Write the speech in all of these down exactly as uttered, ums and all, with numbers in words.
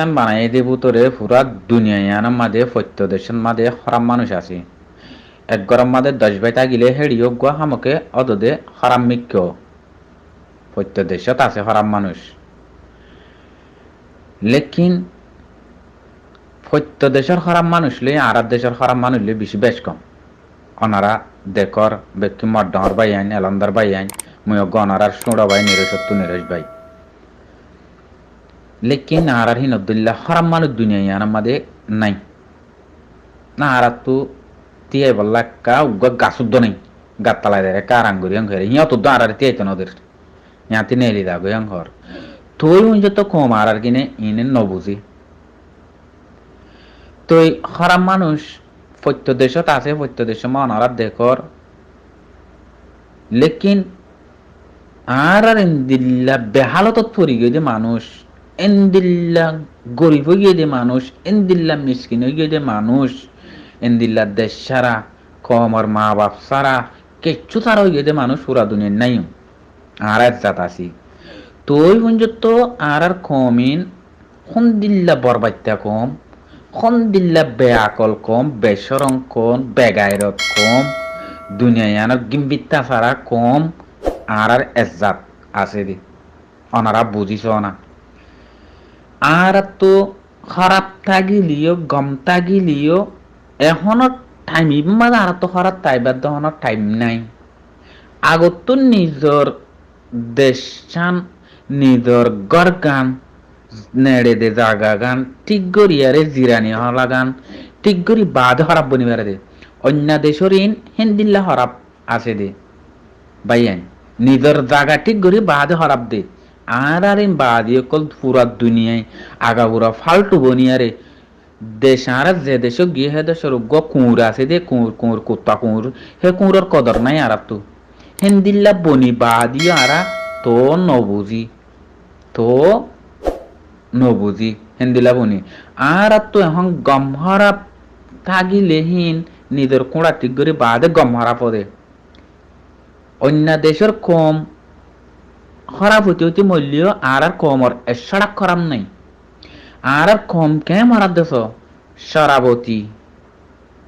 Banaiyé de bútore fura duniya iánor máze foittó decót máze hóraf manúic asé. Ek góror máze doc bái tágile héçe uggúa hámoke ódode hóraf mikká. Foittó decót asé hóraf manúic. Lékin foittó decór hóraf manúic loi añárar decór hóraf manúic loi bicí bec kom. Onora dekór bekkí moddohór báiyain, elómdar báiyain, mui uggúa onorar cúñço bái, nirocottú niroc bái. Lékin añárar hínoddúilla hóraf manúic duniya iánor máze nái. Añárattú tíaibolla ekká uggúa gas uddó nái. Gattalai dere ekká aram gorí yóng hoiyére. Híñottú añárare tíaito noder. Híñattú neeli zagói yóng hoór. Toi uñzottó koum añárar gíne iíne nobuzí. Toi hóraf manúic foittó decót asé, foittó decót má onorá dekór. Lékin añárar endilla behálotot fori giyé de manúic, endilla gorif ói giyé de manúic, endilla miskin ói giyé de manúic, endilla dec sára, koumor maa baf sára, kiccú sára ói giyé de manúic fura duniyait nái. Añára ezzat así. Toi uñzottó añárar koum in hondilla borbaitta koum, hondilla beakol koum, becórom koum, begairot koum, duniya iánor gímbitta sára koum, añárar ezzat asé de. Onorá buzí soóna. Añárattú hóraf tágileyó, gom tágileyó, ehónor thaim ibár máze añárattú hóraf táibar de honó thaim nái. Agottú nizor deccán, nizor górgan, neçe de zagagán thík goríyaré, zirani hólagan thík gorí baade hóraf boni faré de. Oinno decór iín héndilla hóraf asé de. Báiyain, nizor zaga thík gorí baade hóraf de. Añárar iín baadi ókkol fura duniyai agafura faltu boniyaré, dec añára ze decót giyé hé decór uggúa kuñur asé de, kuñur, kuñur, kutta kuñur, hé kuñuror kodor nái añárattú. Héndilla boni baadi yó añára toó nobuzí, toó nobuzí, héndilla boni. Añárattú ehón gom hóraf tágile híin nizor kúñça thík gorí baade gom hóraf ó de. Oinno decór koum hóraf óite óite moilleyó añárar koumor ek córak hóraf nái. Añárar koum keén hóraf de soó? Coraboti.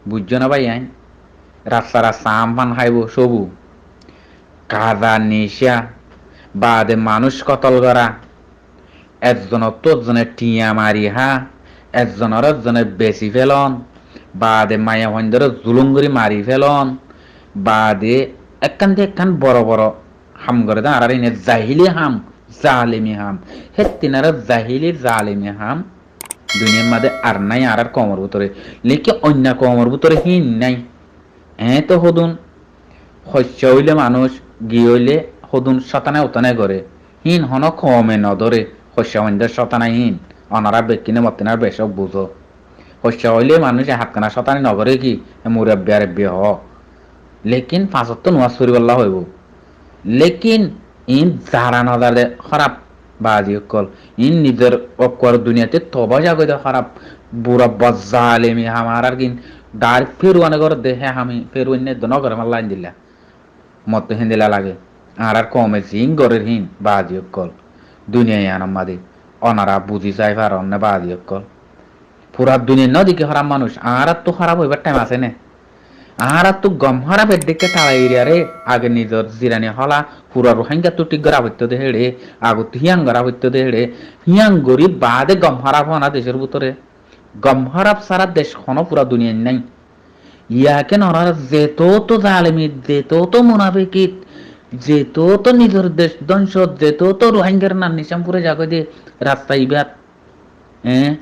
Buijjó né báiyain? Rasta rasta am fan háibo cóbu. Gaza, nicá, baade manúic kotol gorá, ezzonottú ezzone thiañ mari há, ezzonoré ezzone besi félon, baade maiyafuaindóre zulúm gorí mari félon, baade ekkán de ekkán boro boro ham goré de añárar iíne zahili ham, zalimi ham. Héttinaré zahili, zalimi ham duniyair máze ar nái añárar koumor bútore. Lékin oinno koumor bútore híin nái. Eéñto hodún hoiccá óile manúic, giyé óile hodún cótana utana goré. Híin honó koume nodóre, hoiccá óinde cótana híin. Onorá bekkíne mottínar becók buzó. Hoiccá óile manúice hatkána cótani nogoré ki, e murabbi arebbi hoó. Lékin fañs ottó nomás foribólla hoibó. Lékin iín zara nozare hóraf bazi ókkol. Iín nizor okkuar duniyaitte toba zagói de hóraf, bura bor zalimi ham añárar gín. Dar féruane gorédde hé hami féruainne eddo nogoré malla endilla. Mottú héndilla lage. Añárar koume ziín gorér híin bazi ókkol. Duniya iánor máze. Onora buzi sai faron né bazi ókkol. Fura duniyait nodekí hóraf manúic, añárattú hóraf óibar thaim asé né? Añárattú gom hóraf eddekká tala eriyaré, age nizor zirani hola, fura Ruáingattú thík gorá foittó de héçe, agottú híyan gorá foittó de héçe, híyan gorí baade gom hóraf óna decór bútore. Gom hóraf sára dec honó fura duniyait nái. Yáken onorá zetóto zalimi, zetóto munafiki, zetóto nizor dec dóngco, zetóto Ruáingar nam nicán fúrai zagói de rasta ibát, eé?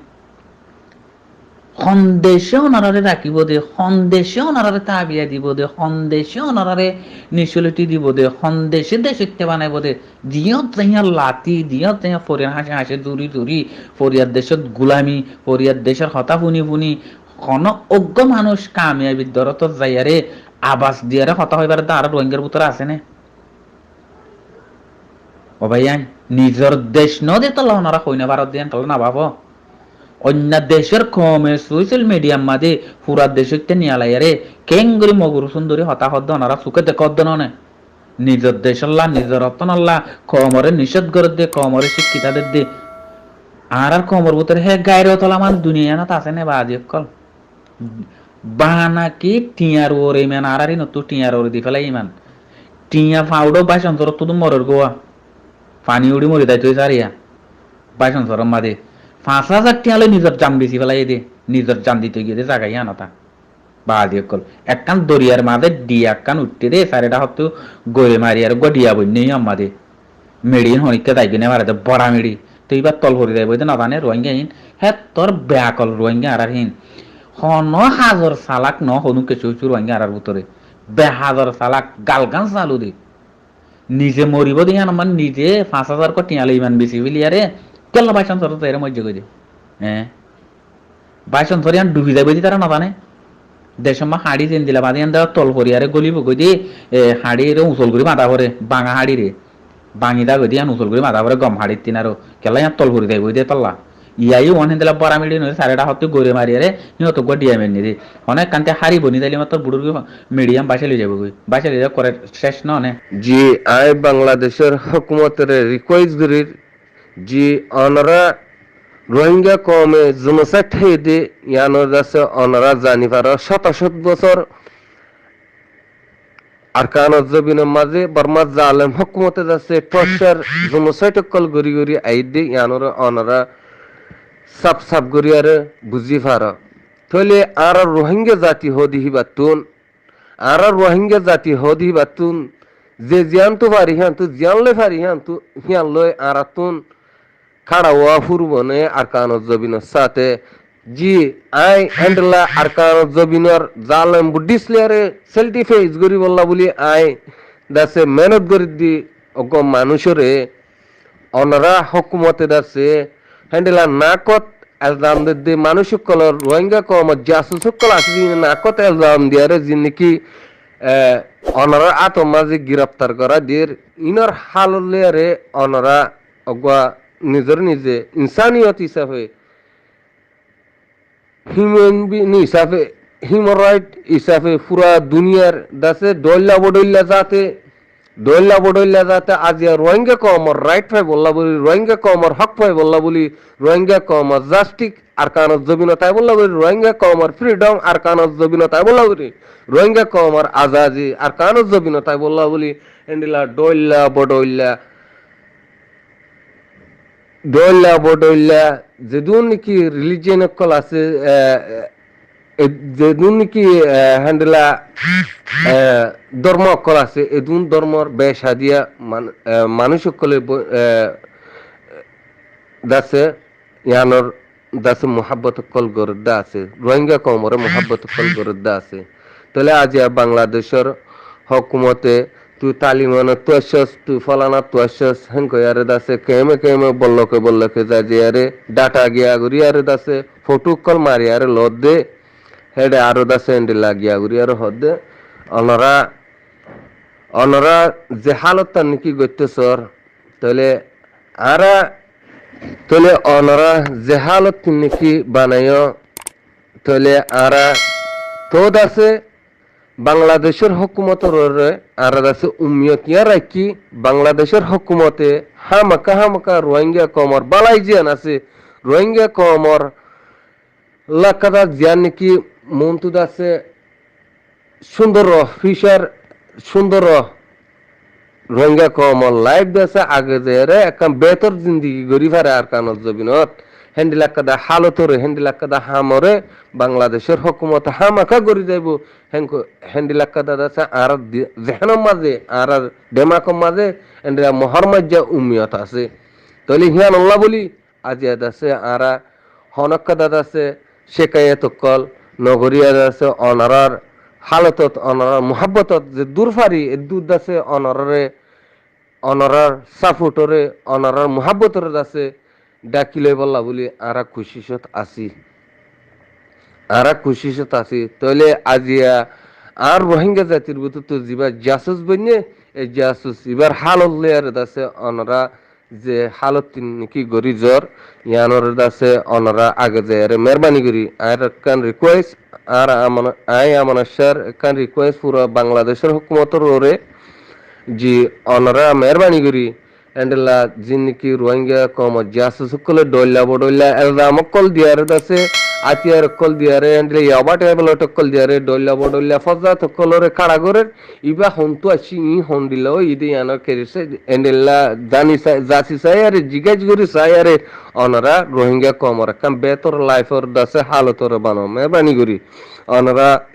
Hon decé onoráre rakíbo de, hon decé onoráre tabiya dibo de, hon decé onoráre nicoliti dibo de, hon decé decóitta banaibó de, diyót zaiyá lati, diyót zaiyá foriyar hañce hañce zuri zuri, foriyar decót gulami, foriyar decór hotá funi funi, honó uggwá manúic kamiyabir dorot zaiyaré abas diyaré hotá hoibar de añára Ruáingar bútore asé né? Ó báiyain, nizor dec no de tolla onorá hoi no faró de, en tolla no bábo. Oinno decór koume sósial midiyar máze fura decóitta niyalaiyaré keéngorí mogor sundori hotá hoódde onorá suké dekódde no né? Nizor decólla, nizor ottónolla koumoré nicót gorédde, koumoré cíkkita dedde. Añárar koumor bútore hé gairot ola manúic duniyai yíanot asé né baázi ókkol? Banaki thiañr uore iman, añárar hínottú thiañr uore di félaiye iman. Thiañ fañsót bácon sórottú dú morer gua. Faní uçí mori zaito sáriya. Bácon sóror mazé. Fañs házar thiañ loi nizor jan besi félaiye dé. Nizor jan dito giyé dé zaga yíanot. Baázi ókkol. Ekkán doriyar mazé dhiya ekkán uiththé dé, sairó dhákottú gorí mari ar uggúa dhiya boinné yó ammá dé. Meçi hín honíkka zaigói né mare dé, bora meçi. Toi íba tol fori zaibói dé nozané Ruáingga hín. Héttor beakol Ruáingga añárar hín. Honó hazor salak noó, honó kessú kessú Ruáingga añárar bútore. Behazor salak, galgán salú dé. Nize moribóu de yían, mane nize fañs házar ko thiañ loi iman besi féliyaré, kiyólla bácon sórottú zaiyaré moijjé goi de. Eé? Bácon sór yían dhubi zaibóu de ítara nozané. Decót hañçi zendilla bañdé yían de tol foriyaré gólibou goi de, e, hañçiré usol gorí bañdá foré, bañga hañçiré. Bañgi zagói de yían usol gorí bañdá foré gom hañçir ttin aró. Kiyólla yían tol fori zaibóu de tolla. Iyá yó uán héndilla bora meçi noói, sairó dhákottú gorí mariyaré, híyot uggúa dhiya mainné dé. Honó ekkánte hári boni zaile mattor buçur goi meçi yían bácai loi zaibói goi. Bácai loi zai kore céc noó né. Ji, añí Bangladecór hókumotoré rikuwes gorír, ji, onorá Ruáingga koume jenosaid óiye dé, yíanor dase onorá zani faró, cót cót bosór Arkanor zobinor mazé Bormar zalem hókumote dase torcar, jenosaid ókkol gorí gorí aiyér dé, yíanoré onorá saf saf goríyaré buzí faró. Tóile añára Ruáingga zati hoó dé híbattún, añára Ruáingga zati hoó dé híbattún, ze ziyántu fari híyantu, ziyán loi fari híyantu, híyan loi añárattún hára ówa foribo né Arkanor zobinor sáte. Ji, añí héndilla Arkanor zobinor zalem Buddhist liyaré self defense goríbolla buli añí dase mehénot gorí dé uggúa manúicoré onorá hókumote dase héndilla nákot elzam de dé manúic ókkolor Ruáingga koumor jasus ókkol asé dé naákot elzam diyaré ziín niki, e, onorár átor mazé giraftar gorá diyér, iínor hálot loiyaré onorá uggúa nizor nize insaniyot hísafe, human being hísafe, human right hísafe fura duniyar dase dhoilla bodhoilla zate, dhoilla bodhoilla zate aziya Ruáingga koumor right faibolla buli, Ruáingga koumor hók faibolla buli, Ruáingga koumor justice Arkanor zobinot aibolla buli, Ruáingga koumor freedom Arkanor zobinot aibolla buli, Ruáingga koumor azadi Arkanor zobinot aibolla buli, héndilla dhoilla bodhoilla, dhoilla bodhoilla, zedún niki religion ókkol asé, e, e, zedún niki, e, héndilla, e, dórmo ókkol asé, edún dórmor beca diya man-, e, manúic ókkole bo-, e, dase, yíanor dase muhábbot ókkol gorédde asé, Ruáingga koumoré muhábbot ókkol gorédde asé. Tóile aziya Bangladecór hókumote tui Talimanottú aiccós, tui fólanattú aiccós, héen hoiyaré dase keéme keéme bolloke bolloke zai zaiyaré dháta giya goríyaré dase fothó ókkol mariyaré loódde, héçe aró dase héndilla giya goríyaré hoódde, onorá, onorá ze hálottan niki goittósor, tóile añára, tóile onorá ze hálot niki banaiyó, tóile añára toóu dase Bangladecór hókumotoré añára dase ummiyot yían raikkí, Bangladecór hókumote hámaka hámaka Ruáingga koumor bálai ziyán asé, Ruáingga koumor lakkada ziyán niki muúntu dase cúndor fícar, cúndor Ruáingga koumor laif dase age zaiyaré ekkán beétor zindigi gorí fare Arkanor zobinot. Héndilla ekkán de hálotoré, héndilla ekkán de hámoré Bangladecór hókumote hámaka gorí zaibou. Hénko-, héndilla ekkán de dase añárar di-, zehénor mazé, añárar dhémakor mazé, héndilla mohór maijja ummiyot asé. Tóile híyanolla bóli, aziya dase añára honókka dase cekayet ókkol nogoríya dase onorár hálotot, onorár muhábbotot zeddúr fari, eddúr dase onoráre, onorár sáfothóre, onorár muhábbotóre dase dháki loibólla bóli añára kucícot así. Añára kucícot así. Tóile aziya añár Ruáingga zatir bútottu zibá jasus boinné, e jasus ibár hálot loiyaré dase onorá ze hálot niki gorí zor, yíanoré dase onorá age zaiyaré meérbani gorí. Añár ekkán rikuwes, añár amana-, añí Aman Ashar ekkán rikuwes fura Bangladecór hókumotor uore, ji onorá meérbani gorí, Endilla zinniki Rohingya koumor jasus ókkole dhoilla bodhoilla elzam ókkol diyaré dase, átiyar ókkol diyaré, endilla yaba teblet ókkol diyaré, dhoilla bodhoilla fozzat ókkolore kara gorer. Iba hontu aiccí, i hondilla óiye de iyanor kerise, endilla zani sa-, zasi saiyaré, jigas gori saiyaré, onora Rohingya koumor ekkán betor laifor dase halotore bano, meherbani gori. Onora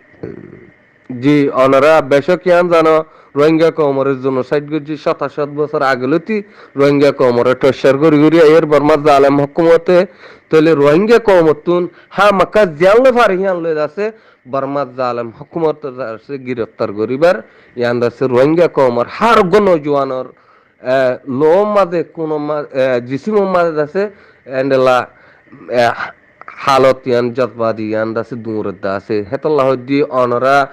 Ji, onora becók iyan zano, Rohingya koumore genocide goijjé cót cót bosór age lóti, Rohingya koumore torture gori gori aiyér Bormar zalem hókumote, tóile Rohingya koumottún hámaka ziyán loi fare híyan loi dase, Bormar zalem hókumote dase giriftar goribar, iyan dase Rohingya koumor hár uggwá nojuwanor eh, loór mazé, kúnor ma-, eh, jisimor mazé asé, endilla, eh, halot iyan, jozbati iyan dase duñr edde asé. Hétolla hoiddí onora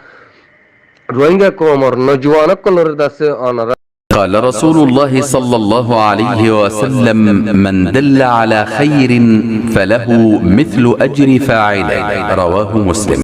Rohingya koumor nojuwan ókkolore dase onora قال رسول الله صلى الله عليه وسلم: من دل على خير فله مثل أجر فاعله. رواه مسلم.